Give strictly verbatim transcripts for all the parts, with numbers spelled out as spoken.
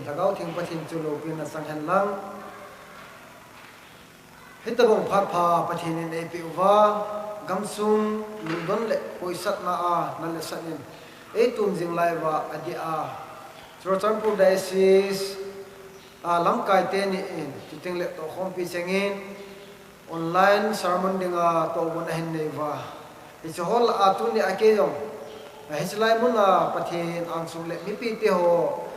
Lhagao Theng Pathen chu loupina chang hen lang. Hitabang phat pha Pathen in eipeh uva, gamsung lungdon le poisatna a nal le san in eitum jing lai uva adeh a, Churachandpur Diocese a lamkai teni in, chuteng le tohkhompi chengin, online sermon dinga tohgon ahin nei uva. Hiche ho lah a tuni a kei jong, hiche lai mun a Pathen angsung le mipite ho,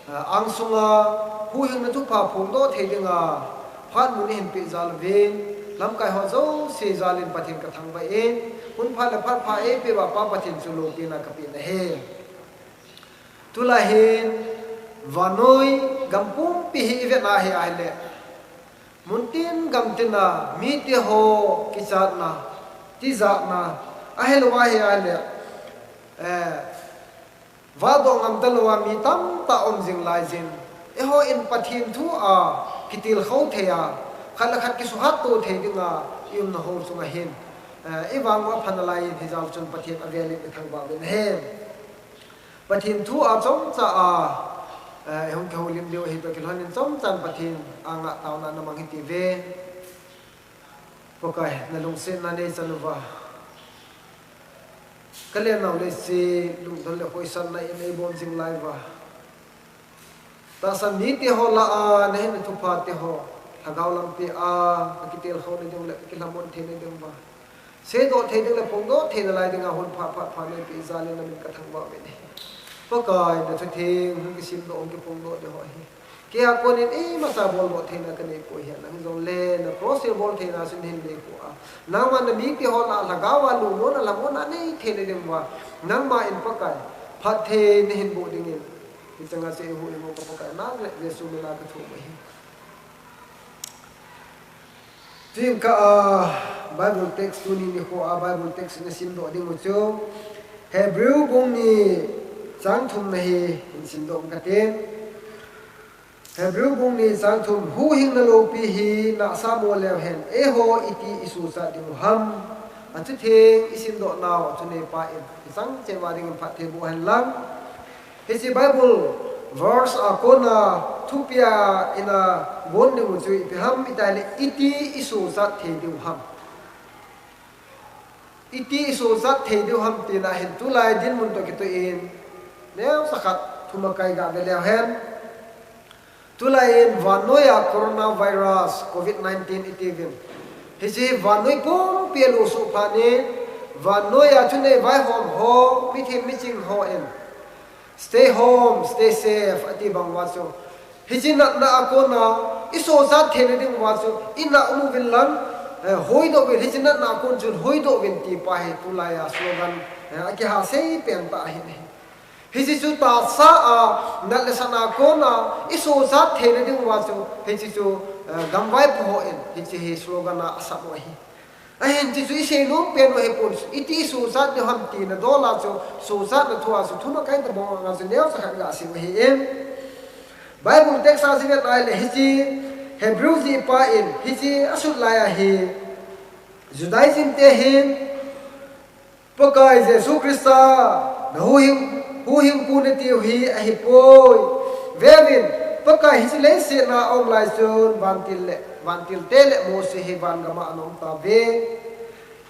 angsung a huhhingna thupha phongdoh thei dinga phat mun eihin peh jal uvin, lamkai ho jouse jal in Pathen kathangvah in, hun pha le phat pha eipeh uva Pa Pathen chu loupina kapeh nahi. Tulai hin vannoi gam pumpi hi ivet na hi ahile, muntin gamtin a mite ho kichatna, tijatna, ahilouva hi ahile, eh, vahdoh ngam talouva mi tamtah um jing lai jin. Eiho in Pathen thu a kitilkhou thei a, khat le khat kisukhat to thei dinga i umna ho chunga hin, eh, i vang uva pha nalai in, hijeh chun Pathen avel in i thangvah uvin ahi. Pathen thu a chomcha a, eh, hung kihoulim diu ahi toh kilhon in chomchan Pathen anga taona na mang hiti uve. Pakai, na lungsetna neichan uva, ka lennau leiset lungdon le poisatna in eibol jing lai uva, tahsan mite ho lah a nahin na thupha te ho, lhagao lampi a, ka kitilkhou na ding le ka kilhamon thei na ding uva, seidoh thei ding le phongdoh thei nalai dinga hun pha, phat pha neipeh jal in na min kathangvah uvin ahi. Pakai, na thutheng hung kisimdoh, hung kiphongdoh ding ho ahi. Kei a kon in imacha boldoh theina kanei poi, hijongle na cross thilbol theina chu nahin nei poi. Nangma na mite ho lah a lhagao a lungmonna, lhamonna nei thei na ding uva, nangma in Pakai, phatthei nahin boh dingin, hicheng a chu eihuhhing u ka Pakai, nang le Jesu min a kathum ahi. Tuin ka, ah, Bible text tuni nikho a Bible text in simdoh ding u chu Hebrew bung ni chang thum na hi in simdoh kate. Hebrew bung ni chang thum, huhhingna loupi hi nahsah mo leu hen, eiho iti i sochat ding u ham? Athutheng i simdoh nau, athu neipa in, i chang cheh uva dingin phatthei boh hen lang. Hiche Bible verse a kona thupi a ina gon ding u chu ipi ham itile, iti i sochat thei diu ham? Iti i sochat thei diu ham tina hin tulai dinmun toh kitoh in, neocha khat thumakai ga ve leu hen. Tulai in vannoi a coronavirus, covid nineteen iti uvin, hiche vannoi pumpi a lusuh phat in, vannoi a thunei vaihom ho, mithem miching ho in, "Stay home, stay safe," ati bang uva chu, hiche natna a kona i sochat theina ding uva chu, ina um uvin lang, eh, hoidoh uvin, hiche natna a kon chun hoidoh uvin ti pa hi tulai a slogan, eh, akihasei pen tah ahi. Hiche chu tahsa a nat le san a kona i sochat theina ding uva chu, hiche chu, eh, gamvaipo ho in hiche hi slogan a asam u ahi. Ahin hiche chu i seinom pen u ahipon, iti i sochat diu ham tina dol a chu, sochatna thu a chu thumakai tabang a chu neocha khat ga sim u ahi in. Bible text a i vet lai le hiche Hebrew jih pa in hiche asut lai ahi. Judaism te hin Pakai Jesu Christa, na huhhing, huhhingpu natiu hi ahipoi. Veuvin, Pakai hiche leiset a aum lai chun vantil le, vantil te le Mose hi van gam a ana um tauve.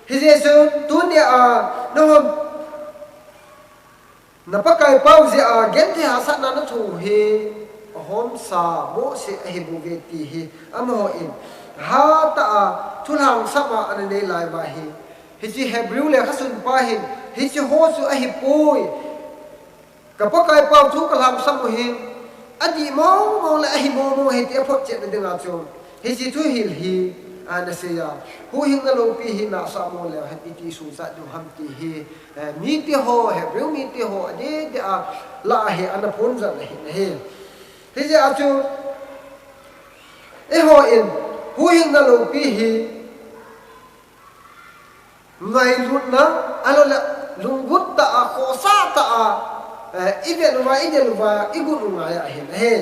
Hijeh chun, tunia, nahom, na Pakai pau jeh a, genthei hahsatna nathoh u hi, ahomsa Mose ahi bouve ti hi, amaho in, hatah a, thulhangsam a, ana nei lai uva hi. Hiche Hebrew lekhasun pa hin, hiche ho chu ahipoi. Ka Pakai pau thu kalhangsam u hi, adih mong mong le ahi mong mong ahi ti aphotchetna dinga chu, hiche thuhil hi, ana sei a. Huhhingna loupi hi nahsah mo leu hen iti sochat diu ham ti hi, eh, mite ho, Hebrew mite ho, adeh deh a lah a hi ana phondoh na hi, na hi. Hijeh a chu, eiho in, huhhingna loupi hi, ngailutna, ahilou le, lunggut tah a, khohsah tah a, eh, i vet uva, i del uva, i got u ngai ahi, na hi.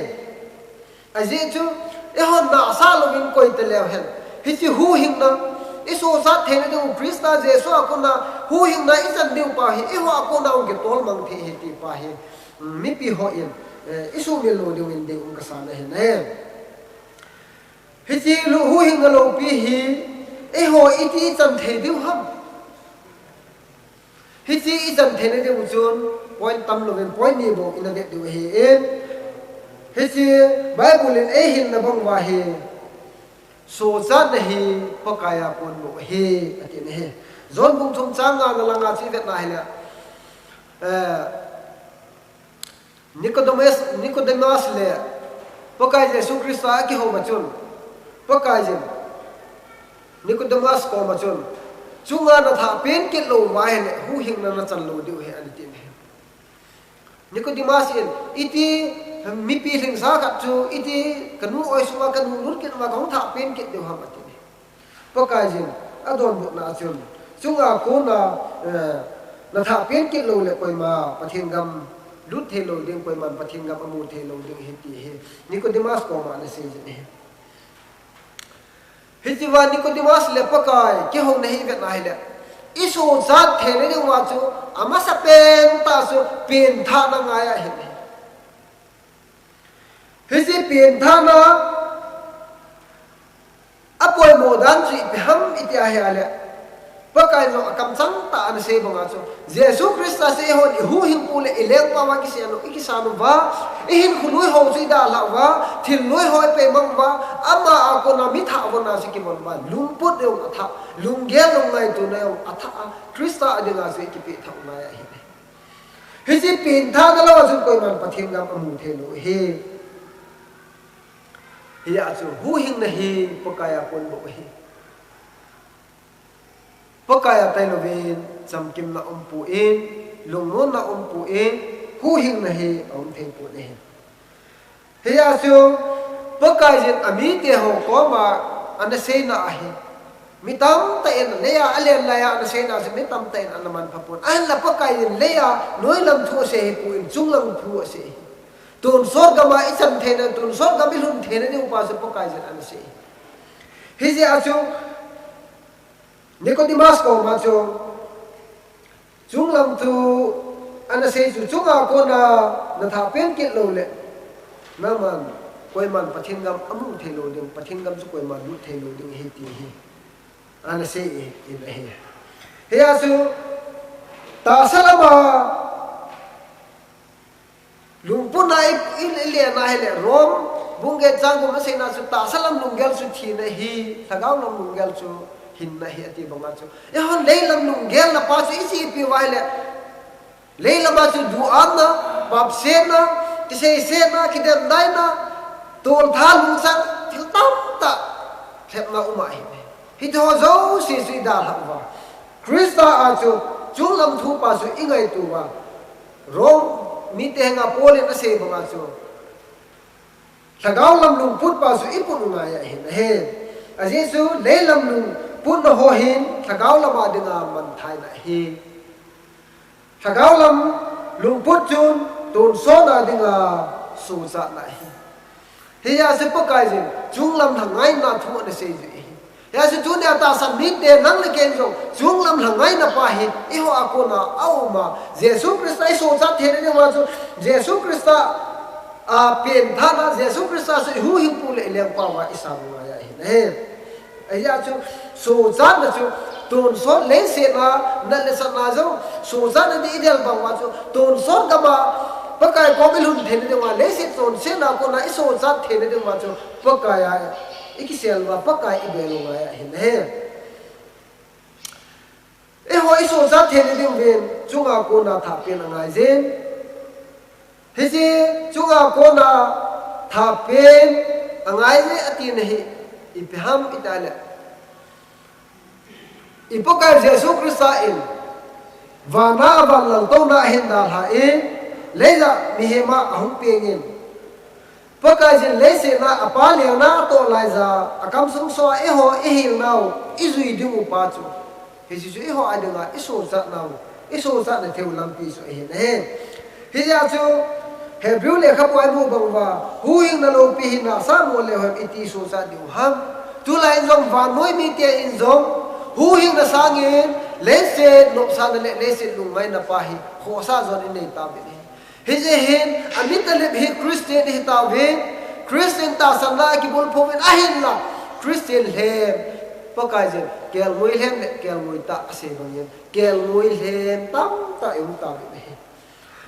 Ajeh chu, eihon nahsah louvin koi taleu hen. Hiche huhhingna, i sochat theina diu Christa Jesu a kona, huhhingna i chan diu pa hi, eiho a kona hung kitol mang thei ahi ti pa hi. Mm, mipi ho in, Eh, i sumil lou diu in ding um ka sa na hin, eh. Hiche lou huhhingna loupi hi, eiho iti i chan thei diu ham. Hiche i chan theina diu chun, point tam louvin, point ni bou i na vet diu ahi in. Hiche Bible in ei hilna bang uva hi, sochatna hi Pakai a kon bou ahi, ati na hi. John bung thum chang nga na langa chu i vet na hi le. Eh, Nicodemus, Nicodemus le Pakai Jesu Christa a kihou ma chun, Pakai Jesu Nicodemus koma chun, chunga na thah pen kit lou uva ahile, huhhingna na chan lou diu ahi, ani ti ahi. Nicodemus in, iti mipi lhingsa khat chu, iti ka nu oi sunga ka nu lut kit uva ka hung thah pen kit diu ham, ati ahi. Pakai Jesun a donbutna a chun, chunga kona, eh, na thah pen kit lou le koima Pathen gam lut thei lou ding, koiman Pathen gam amu thei lou ding ahi ti hi Nicodemus koma ana sei jin ahi. Hitia Nicodemus le Pakai kihouna hi i vet na hile, i sochat theina diuva chu, amasapen tah chu penthahna ngai ahi. Hiche penthahna a poimo dan chu ipi ham i ti ahile, Pakai jong a kamchang tah a ana sei banga chu, Jesu Christa chu eihon i huhhingpu le i lengpa uva kisan u, i kisan uva, i hinkho lui ho chu i dalhah uva, thil lui ho i peimang uva, ama a kona mi thah vonna chu kivon uva, lungput jong athah, lunggel jong ngaitona jong athah a, Christa a dinga chu i kipeh thah u ngai ahi. Hiche penthahna lou a chun koiman Pathen gam amu thei lou ahi. Hijeh a chu huhhingna hi Pakai a kon bou ahi. Pakai a tai louvin chamkimna um poi, lungmonna um poi, huhhingna hi aum thei pon ahi. Hijeh a chu Pakai Jesun amite ho koma ana seina ahi. Mi tamtah in, leiya alen laiya ana seina chu mi tamtah in ana manpha pon. Ahinla Pakai Jesun leiya noilam thu asei hipon, chunglam thu asei ahi. Tonsot gam a i chan theina, tonsot gam i lhun theina diuva chu Pakai Jesun ana sei ahi. Hijeh a chu Nicodemus koma chu chunglam thu ana sei chu, chunga kona na thah pen kit lou le, nangman koiman Pathen gam amu thei lou ding, Pathen gam chu koiman lut thei lou ding ahi ti hi ana sei in ahi. Hijeh a chu tahsa lama lungputna i, i, i lena hile, Rom bung get chang gup a seina chu tahsa lam lunggel chu thina ahi, lhagao lam lunggel chu hinna ahi ati banga chu, eihon leilam lunggel na pa chu i chepi uva hile, leilama chu duhamna, papsetna, kiseisetna, kidendaina, toltha lungchang, thil tamtah lhepna um ahi. Hiti ho jouse chu i dalhah uva, Christa a chu chunglam thu pa chu i ngaito uva, Rom mite henga Paul in asei banga chu, lhagao lam lungput pa chu i put u ngai ahi. Ajeh chu leilam lungputna ho hin lhagao lama dinga manthaina ahi. Lhagao lam lungput chun tonsot a dinga sochatna ahi. Hijeh a chu Pakai Jesun chunglam lhangaina thu ana sei ji ahi. Hijeh a chu tunia tahsan mite nang le ken jong chunglam lhangaina pa hi eiho a kona aum a. Jesu Christa i sochat theina diuva chu, Jesu Christa a penthahna, Jesu Christa chu i huhhingpu le i lengpa uva i san u ngai ahi. Ajeh chu sochatna chu tonsot leiset a, nat le sat a jong sochatna ding i del bang uva chu tonsot gam a Pakai kom i lhun theina diuva, leiset chonsetna kona i sochat theina diuva chu Pakai a i kisel uva, Pakai i bel u ngai ahi. Eiho i sochat theina diuvin chunga kona thah pen angai jin. Hiche chunga kona thah pen angai jin ati na hi ipi ham i ti le, i Pakai Jesu Christa in vana avan laltouna ahin dalhan, leija mihem a ahung pengin, Pakai Jesun leiset a apa lengna atoh laiya, akam sung soh a eiho i hilnau i jui diu pa chu, hiche chu eiho a dinga i sochatnau, i sochatna theiu lampi chu ahi. Hijeh a chu Hebrew lekhabu a i mu bang uva, huhhingna loupi hi nasah mo leu hen iti sochat diu ham. Tulai in jong vannoi mite in jong huhhingna sangin leiset nopsahna le leiset lungngaina pa hi khohsah jon i nei tauvin ahi. Hijeh hin, amitalep hi Christian hi tauvin, Christian tahsanna a kibulphu uvin ahinla, Christian lhem, Pakai jin, kelngoi lhem le kelngoi tah asei bangin, kelngoi lhem tamtah i um tauvin ahi.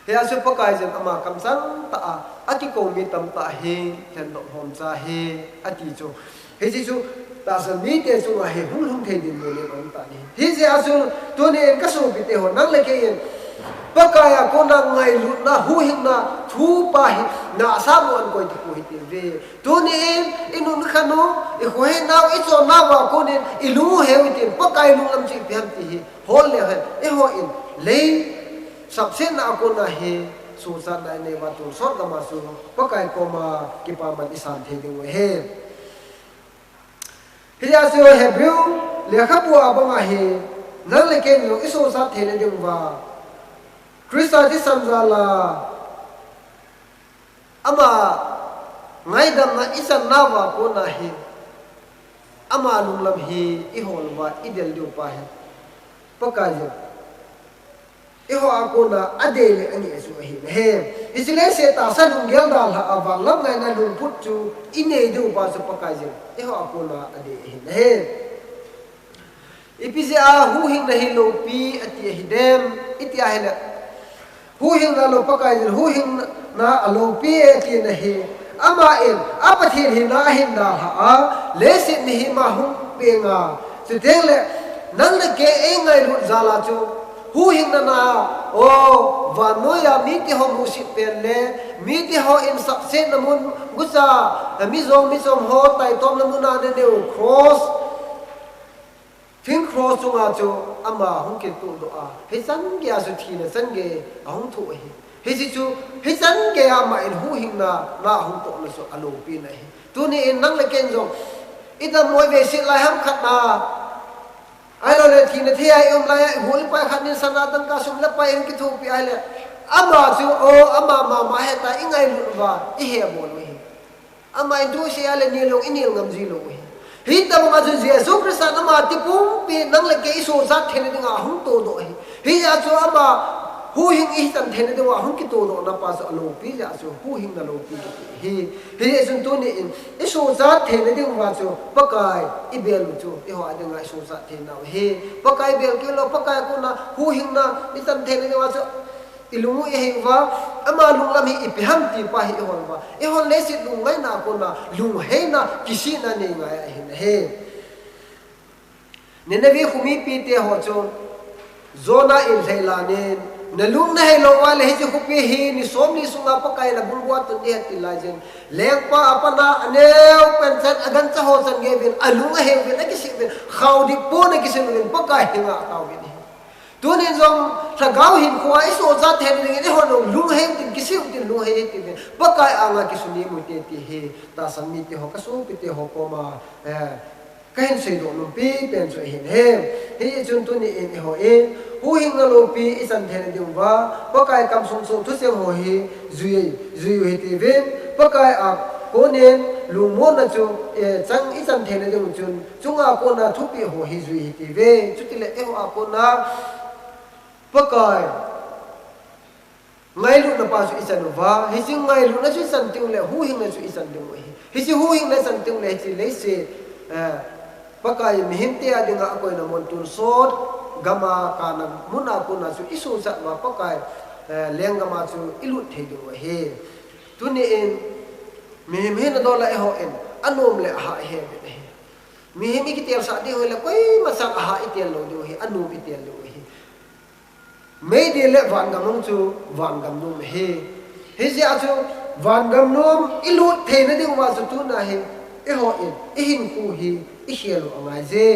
Hia chu Pakai jin ama kamchang tah a, akikou mi tamtah hi, lhendoh lhomcha hi, ati chu. Hiche chu, tahsan mite chunga hi hung lhung thei dinmun in aum tan ahi. Hijeh a chu, tuni in ka sopite ho, nang le kei in, Pakai a kona ngailutna, huhhingna, thu pa hi, nahsah mo an koi ti pu hi ti ve. Tuni in, i nun khan u, i khohei nau, i chon nau a konin, i lung u heu i tin, Pakai lunglam chu ipi ham ti hi, hol leu hen, eiho in, lei, sapsetna a kona hi, suhchatna i nei uva tonsot gam a chu, Pakai koma, kipaman i san thei diu ahi. Hijeh a chu Hebrew lekhabu a banga hi, nang le kei in jong i suhchat theina diuva, Christa thisan jal a, ama ngaidamna i chan nauva kona hi, ama lunglam hi i hol uva i del diu pa hi, Pakai jin. Eiho a kona adei le angeh chu ahi nahi. Hiche leiset tahsa lunggel dalha a vanlam ngaina lungput chu i nei diu pa chu Pakai jin. Eiho a kona adei ahi nahi. Ipi jeh a huhhingna hi loupi ati ahi dem, iti ahile. Huhhingna lou Pakai jin, huhhingna aloupi e ati nahi. Ama in, a Pathen hina ahin dalha a, leiset mihem a hung peng a. Chuteng le, nang le kei ei ngailut jal a chu, huhhingna na, o, vannoi a mite ho musit pen le, mite ho in sapsetna mun gucha, mi jong mi chom ho taitomna mun a na neu cross, thing cross chunga chu ama hung kituhdoh a, hichan gei a chu thina chan gei ahung thoh ahi. Hiche chu, hichan gei a ama in huhhingna na ahung tohna chu aloupina ahi. Tuni in nang le kei in jong, i dammo i veiset lai ham khat na, ahilou le thina thei a i um lai a, i hol i pai khat nin sana dangka sum le pai in kithopi ahile, ama chu, o, ama mama heta i ngailut uva, i hebol u ahi. Ama in thu asei a le nil lou, i nil ngam ji lou ahi. Hitobang a chu Jesu Christa in ama tipumpi nang le kei i suhchat theina dinga ahung todoh ahi. Hijeh a chu ama huhhing i chan theina dinga ahung kitodohna pa chu aloupi jeh a chu huhhingna loupi kiti ahi. Hijeh chun tuni in i suhchat theina dinga chu Pakai i bel u chu eiho a dinga i suhchat theinau ahi. Pakai bel kei lou, Pakai kona huhhingna i chan theina dinga chu i lung u i hei uva, ama lunglam hi ipi ham ti pa hi i hol uva. I hol leiset lungngaina a kona, lungheina, kisihna nei ngai ahi nahi. Nineveh khomipi te ho chu, Jonah in lhailan in, na lung na hei lou uva le hiche khopi hi, ni somni sunga Pakai in abulbua tun ding ahi ti lai jin. Lengpa a pat a, aneo pen chan, agancha ho chan gei uvin, alung ahei uvin, akisih uvin, khaodip pon akisih uvin, Pakai henga ataovin ahi. Tunin jong lhagao hinkhoa i suhchat theina dingin eiho jong lunghei tin, kisih u tin, lunghei tin, Pakai anga kisunem u hite ti hi tahsan mite ho, ka sopite ho koma, eh, kahin seidoh nompi pen chu ahi nahi. Hichun tuni in eiho in huhhingna loupi i chan theina diuva Pakai kamsung sung thucheng ho hi jui, jui u hite uvin, Pakai a konin lungmonna chu, eh, chang i chan theina diu chun chunga kona thupeh ho hi jui hite uve. Chutile eiho a kona Pakai ngailutna pa chu i chan uva, hiche ngailutna chu i chan teng le huhhingna chu i chan diu ahi. Hiche huhhingna i chan teng le hiche leiset, eh, Pakai mihemte a dinga akoina mun tonsot gama kana mun a kona chu i suhchat uva Pakai, eh, lenggam a chu i lut thei diu ahi. Tuni in mihem hina dol a eiho in anom le ahah i he uvin ahi. Mihem i kitelsah diu hile, koima chang ahah i tel lou diu ahi, anom i tel diu ahi. Meidil le vangam nom chu vangam nom ahi. Hijeh a chu vangam nom i lut theina diuva chu tuna hi, eiho in i hinkho hi i khel u angai je.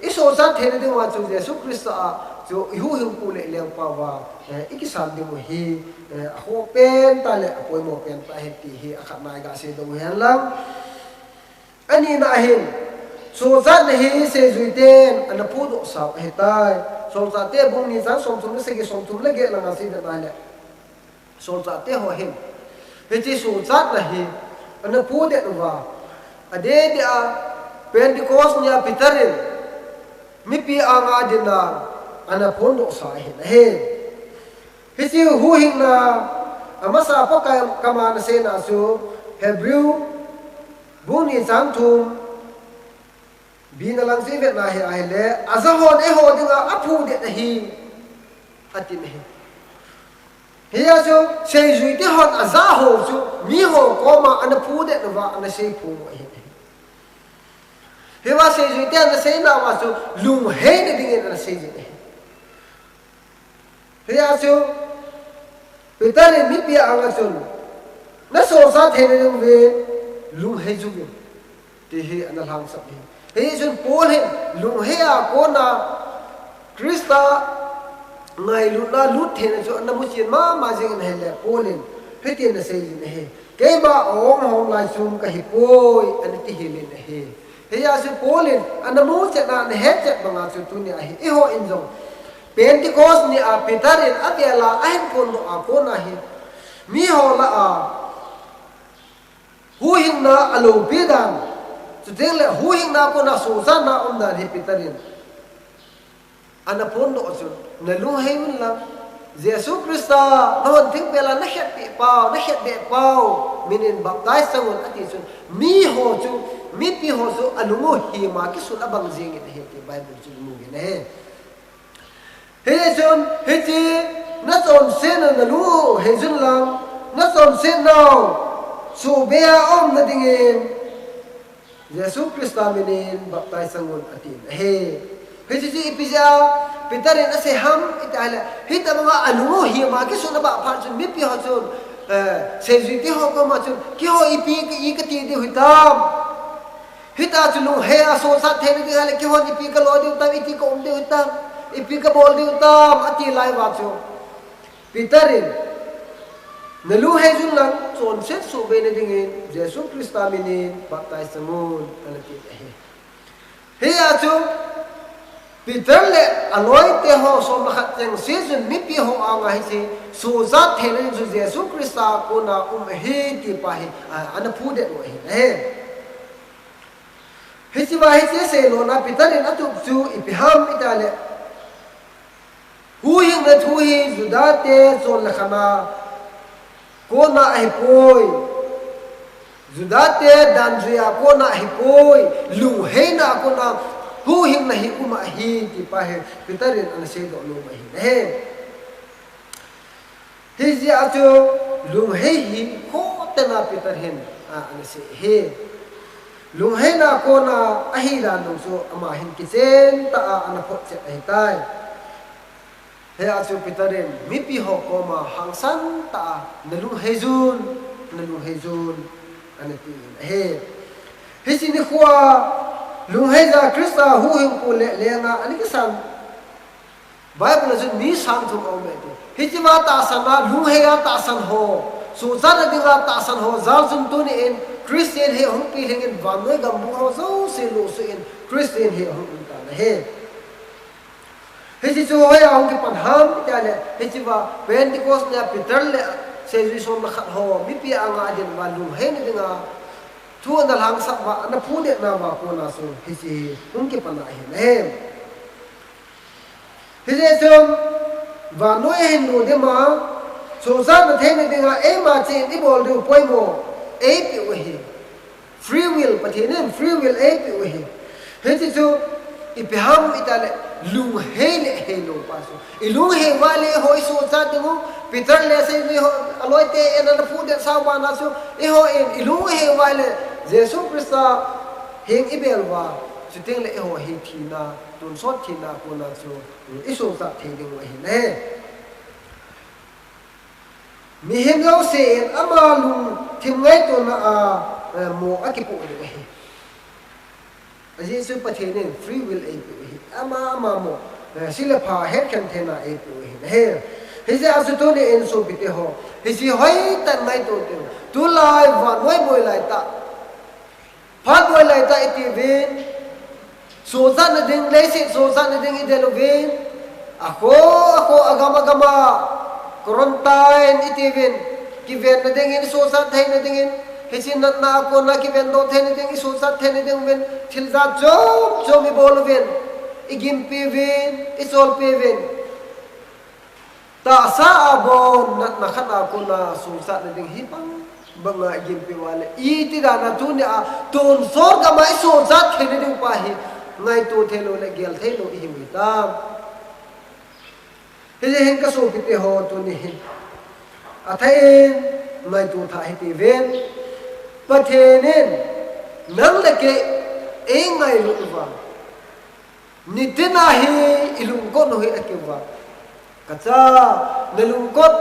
I suhchat theina diuva chu Jesu Christa a chu i huhhingpu le i lengpa uva, eh, i kisan diu ahi, eh, akhoh pen tah le apoimo pen tah ahi ti hi akhatna i gasei doh u hen lang. Anina hin, suhchatna hi seijui ten ana phudoh sau ahitai. Solchahte bung ni chang somthum le sagi, somthum le get langa seidoh nale. Solchahte ho hin, hiche suhchatna hi ana phudoh uva. Adeh deh a Pentecost nia Peter in mipi anga dinga ana phondoh sa ahi nahi. Hiche huhhingna Amasa po ka, kama naseina chu Hebrew bung ni chang thum, B na lang chu ivetna hi ahile, aja hon eiho dinga aphudet ahi, atin ahi. Hia chu, seijuite hon aja ho chu, miho koma ana phudet uva, ana seiphong u ahi. Hiva seijuite ana seina uva chu, lungheina dingin ana seijin ahi. Hia chu, Peter in mipi anga chun, nasosat theina diuvin, lunghei juvin, ti hi ana lhangsap ahi. Hichun Paul hin, lunghei a kona, Christa ngailutna lut theina chu ana muchen mama jingin ahile, Paul in hitin ana seijin ahi. Keima ahom hom lai sung kahipoi, ana tihilin ahi. Hia chu Paul in ana muchetna, ana hetchet banga chu tunia hi eiho in jong Pentecost nia Peter in avela ahin phondoh a kona hi, miho lah a huhhingna aloupi dan, chuteng le huhhingna kona sosatna aum dan hi Peter in ana phondoh chun, nalunghei unlang, Jesu Christa nahon thingpel a nakhetpeh pau, nakhetbeh pau, min in baptize changun ati chun, miho chu, mipi ho chu alung u hima kisun abang jengin ahi ti Bible chun imu uvin ahi. Hichun, hiche nachonsetna nalunghei jun lang, nachonsetnau suhbea aumna dingin, Jesu Christa minin baptize changun atin ahi. Hiche chu ipi jeh a Peter in asei ham iti ahile, hitobanga alung u hima kisun abah phat chun mipi ho chun, eh, seijuite ho koma chun, keiho ipi ka, i kati diu hitam. Hita chu lunghei a sosat theina ding ahile, keihon ipi kalo diu tam, iti kaum diu hitam, ipi kabol diu tam, ati lai uva chu, Peter in, nalunghei jun lang, chonset suhbeina dingin, Jesu Christa minin baptize changun, ana tin ahi. Hia chu, Peter le aloite ho som le khat chengse chun mipi ho anga hiche sosat theina ding chu Jesu Christa kona um ahi ti pa hi, a, ana phudet u ahi. Hichea hiche seilona Peter in atup chu ipi ham itile, huhhingna thu hi Judate chon le khana kona ahipoi, Judate danjuia kona ahipoi, lungheina kona huhhingna hi um ahi ti pa hi Peter in ana seidoh nom ahi. Hijeh a chu lunghei hi khohtah a Peter hin, a, ana sei ahi. Lungheina kona ahi dan jong chu ama hin kichen tah a ana photchet ahitai. Hia chu Peter in mipi ho koma hangsan tah a nalunghei jun, nalunghei jun, ana tin ahi. Hiche nikhoa lungheiya Christa huhhingpu le lenga ana kisan Bible a chun mi sang thum aume ti. Hichea tahsan a, lunghei a tahsan ho, sochatna dinga tahsan ho jal chun tuni in Christian hi hung pilhingin vannoi gambung ho jouse lusuh in Christian hi hung um tan ahi. Hiche chu hoiya hung kipan ham itile, hichea Pentecost nia Peter le seijui som le khat ho mipi anga adin uva lungheina dinga thu ana lhangsap uva, ana phudetna uva kona chu hiche hi hung kipan ahi. Hijeh chun, vannoi ahin lut ding ma, sochatna theina dinga eima cheh in ibol diu poimo eipeh u ahi. Free will, Pathen in free will eipeh u ahi. Hiche chu, ipi ham itile, lunghei le heilou pa chu. Ilunghei uva le eiho isochat diu, Peter le seijui ho, aloite in ana phudetsah u bana chu, eiho in ilunghei uva le, Jesu Christa heng ibel uva, chuteng le eiho hi thina, tonsot thina kona chu isochat thei diu ahi. Mihem jouse in ama lungthim ngaitona a, eh, mo akipoh diu ahi. Ajeh chu Pathen in free will eipeh u ahi. Ama, ama mo, eh, se le pha hetkhen theina eipeh u ahi. Hijeh a chu tuni in sopite ho, hiche hoitah in ngaito teu. Tulai vannoi boi laitah, phat boi laitah itiuvin, sochatna ding, leiset sochatna ding idel uvin, akho, akho, agam, agama quarantine itiuvin, kivenna dingin, isochat theina dingin, hiche natna a kona kivendoh theina ding, isochat theina ding uvin, thil jat chom chom ibol uvin, igimpi uvin, icholpi uvin. Tahsa a bon natna khat a kona sosatna ding hi bang banga igimpi uva le, iti dan a tunia tonsot gam a isosat theina ding pa hi ngaito theilou le gel theilou ihiu hitam. Hijeh hin kasopite ho, tuni hin athah in ngaito thah hitiuvin. Pathen in nang le kei eingailut uva, nitin a hi ilungkot u hi akiuva, kacha, nalungkot,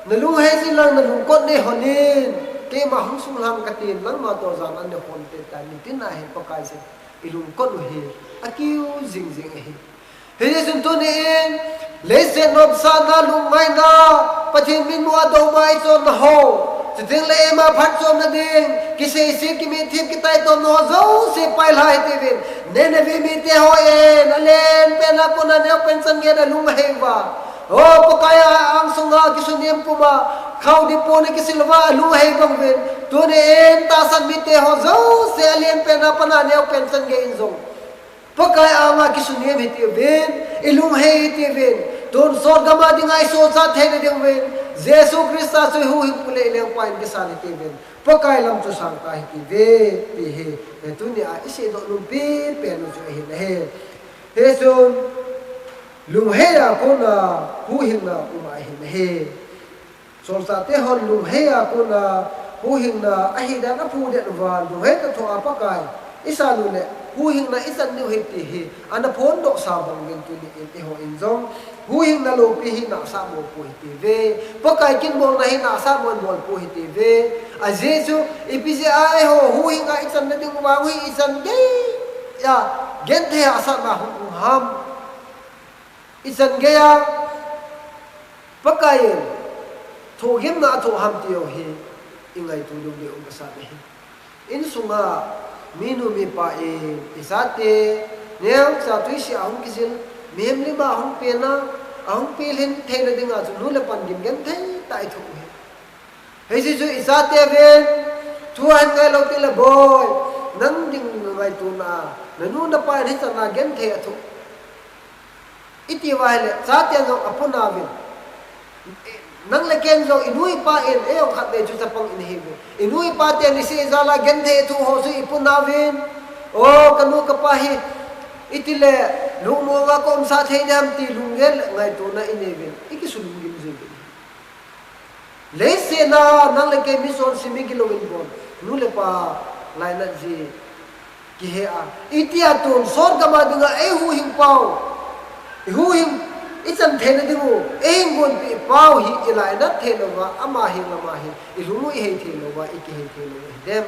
nalunghei jing lang nalungkot neihon in, keima hung sunglhang katin, nangma toh jan an neihon te, tia nitin a hi Pakaiyin ilungkot u hi akiu jingjing ahi. Hijeh chun tuni in, leiset nopsahna, lungngaina, Pathen mitmu a douma ichonna ho, chuteng le eima phatchomna ding, kiseise, kimithem, kitaitomna ho jouse pailha hitiuvin. Nineveh mite hon alen pen a kona neopen chan geiya alunghei uva, O Pakai, a angsunga kisunem puma, khaodip pon a kisil uva alunghei bang uvin, tuni in tahsan mite ho jouse alen pen a pat a neopen chan gei in jong Pakai anga kisunem hitiuvin, ilunghei hitiuvin, tonsot gam a dinga isosat theina diuvin, Jesu Christa chu ihuhhingpu le ilengpa in kisan hitiuvin, Pakai lam chu sangtah hitiuve, ti hi, eh, tunia iseidoh nom penpen u chu ahi nahi. Hichun, lunghei a kona huhhingna um ahi nahi. Solchahte hon lunghei a kona huhhingna ahidan aphudet uva, lunghei tah thoh a Pakai isan u le huhhingna ichan diu ahi ti hi ana phondohsa bang uvin, tuni in eihon jong huhhingna loupi hi nasah mol pou hitiuve. Pakai kinbolna hi nasah mol mol pou hitiuve. Ajeh chu ipi jeh a eiho huhhing a ichanna ding vang hi ichan geiya genthei hahsatna hung um ham? Ichan geiya Pakai in thohgimna athoh ham ti jong hi ingaito diu ding um kasa ahi. Insunga minu mipa in, ichate neocha twi sea ahung kijil, mihem lim a ahung pen a, ahung pilhin theina dinga chu nu le pan gim genthei tah ithoh u ahi. Hijeh chun ichate uvin thu ahin ngai lou teng le, Boi, nang ding ngaitona a nanu napa in hichan a genthei athoh, iti uva ahile, chaten jong apuna uvin. Nang le ken jong inu ipa in, eijong khatvei chu chapang inahiuve. Inu ipa ten isei jal a genthei athoh ho chu ipuna uvin. O, kanu kapa hi, itile lungmong a kaumsah thei ding ham ti lunggel le ngaitona inei uvin, ikisulunggim jiuvin. Leiset a nang le kei michonse, migilou in bon, nu le pa lainat ji kihe a, itia tonsot gam a dinga eihuhhing pau, ihuhhing ichan theina diu, eihin gonpeh pau hi ilainat theilouva, ama heng lama hi ilhung u ihei theilouva, ikihei theilou u ahidem?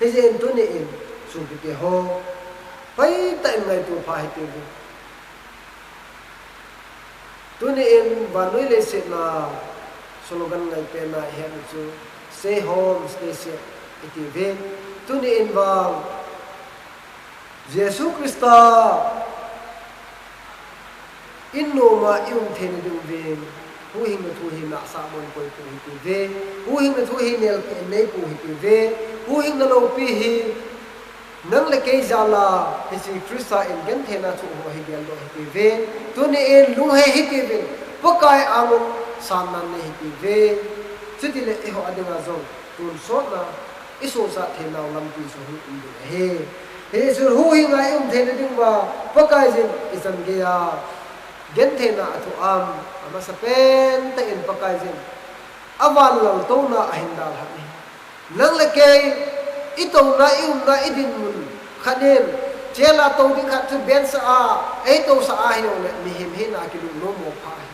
Hijeh in tuni in, sopite ho, hoitah in ngaito pha hitiuvin. Tuni in vannoi leiset a slogan ngai pen a ihet u chu, Stay home, stay safe, itiuvin. Tuni in vang Jesu Christa in nom a ium theina diuvin huhhingna thu hi nasah mol koi pou hitiuve. Huhhingna thu hi nelpi in nei pou hitiuve. Huhhingna loupi hi nang le kei jal a hiche Christa in gentheina athoh ho hi geldoh hitiuve. Tuni in lunghei hitiuvin, Pakai angun sannan nei hitiuve. Chutile eiho a dinga jong tonsot na isosat theinau lampi chu hung um ding ahi. Hichun huhhing a ium theina diuva Pakaiyin ichan geiya gentheina athoh am? Amasapen tah in Pakaiyin avan laltouna ahin dalhah in, nang le kei itouna, iumna, idinmun khat in jail a tou ding khat chu bensah a, eitousah a hijongle mihem hina kilungnom mo pha ahi.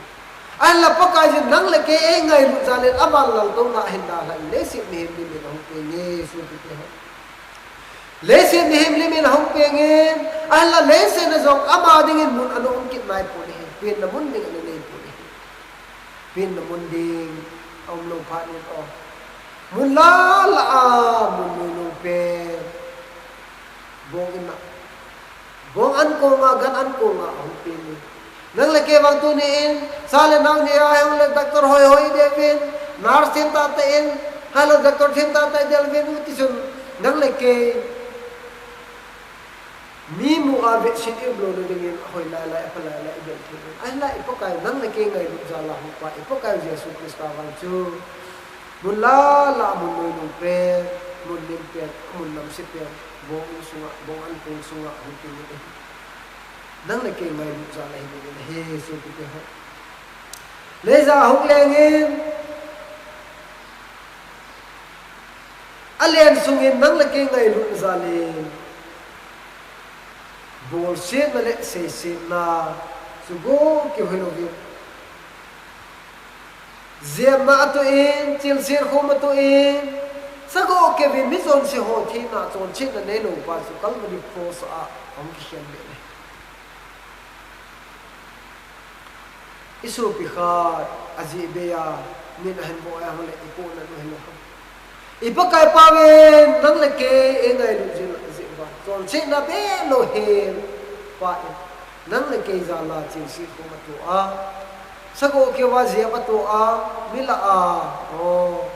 Ahinla Pakaiyin nang le kei eingailut jal in avan laltouna ahin dalhah in, leiset mihem lim in ahung peng e, sopite ho. Leiset mihem lim in ahung peng in, ahinla leiset a jong ama dingin mun ana um kit naipon ahi, penna mun ding ana neipon ahi. Penna mun ding aumlou phat in, o, mun lala a mun nuinung pen bong in a, bong ankong a, gan ankong a ahung peng in. Nang le kei vang tuni in, cha le nao ni a hijongle doctor hoihoi idei uvin, nurse themtah tah in, hello, doctor themtah tah idei uvin, tichun nang le kei Mi mu a vetsit i um louna dingin, ahoi lailai, apha lailai, i bel thei. Ahinla i Pakai nang le kei ngailut jal a hung pa, i Pakai Jesu Christa vang chu mun lala, mun nuinung pen, mun lim pen, mun namse pen, bong in sunga, bong an kong sunga hung tung in ahi. Nang le kei ngailut jal a hi ding in ahi, sopite ho. Leiset a hung leng in, alen sungin nang le kei ngailutna jal in, bolsetna le seisetna, sugo keu hilou vin, jepna atoh in, chilset khom atoh in, sago keu vin, mi chonse ho thina, chonsetna neilou pa chu Calvary Cross a hung kikhen be le. I sopi khat ajeh bei a, min ahin boi a, ahile i pohnat u hilou ham. I Pakai pa vin, nang le kei, eingailut jing jeh uva, chonsetna be lou hel pa in, nang le kei jal a chilset khom atoh a, sago keu a jep atoh a, mi lah a, o,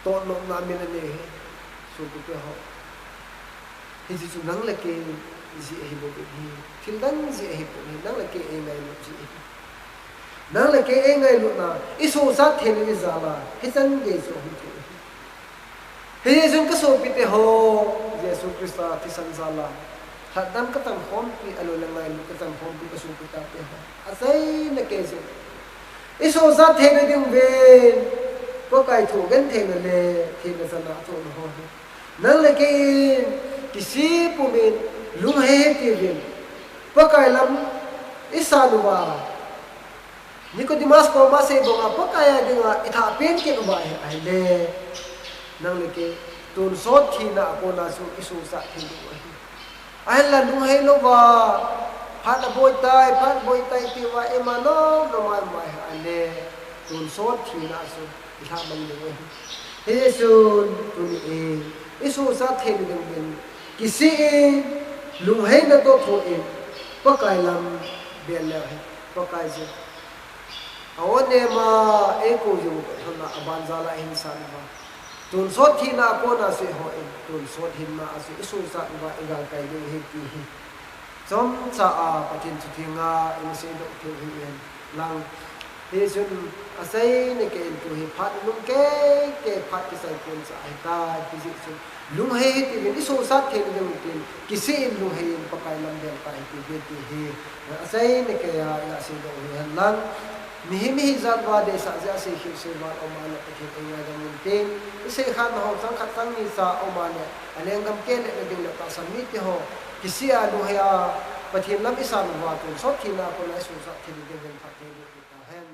totnopna min anei hi, sopite ho. Hiche chu nang le kei jeh ahi bou ahi. Thil dang jeh ahi bou ahi. Nang le kei eingailut jeh ahi. Nang le kei eingailutna, i sosat theina ding jal a, hichan gei chu ahung thei ahi. Hichun ka sopite ho, Jesu Christa thisan jal a, lhatdam ka chang khompi, ahilou le ngailut ka chang khompi ka sopi tate ho, achaina kei jeh, i sosat theina ding uvin, Pakai thu gentheina le thina chan a thohna ho hi, nang le kei in kisih pumin, lunghei hih tiuvin, Pakai lam i san uva, Nicodemus koma sei banga Pakai a dinga i thah pen kit uva ahi, ahile, nang le kei tonsot thina a kona chu i sosat thei ding u ahi. Ahinla lunghei louva, phat aboi tai, phat aboi tai tiuva, ima nom nom a i um uva ahi, ahile, tonsot thina a chu i lhah mang ding u ahi. Hichun tuni in i sosat theina ding uvin, kisih in, lungheina toh thoh in, Pakai lam bel leu hen, Pakai jeh a o nema eikou jing u toh lhon a, abanjal a ahin san uva, tonsot thina a kona chu i hon, tonsot hinna a chu i sosat uva, i galkai ding u ahi ti hi chomcha a Pathen thu thenga i seidoh thei u ahi in lang. Hichun achaina kei in tu hi phat lung kei kei, phat kichai poncha ahitai, hijeh chun lunghei hih tiuvin, i sosat theina ding uvin, kisih in lunghei in Pakai lam bel ta hih tiuvin ti hi achaina kei a i seidoh u ahi hen lang. Mihem ihi jat uva deisah jeh a seikhel seival aum a le Pathen eingaidam uvin tin, i seikhatna ho chang khat chang ni cha aum a le, alenggam keh le nading le tahsan mite ho, kisih a lunghei a Pathen lam i san uva, tonsot thina a kona i sosat theina ding uvin phatthei boh peh tauhen.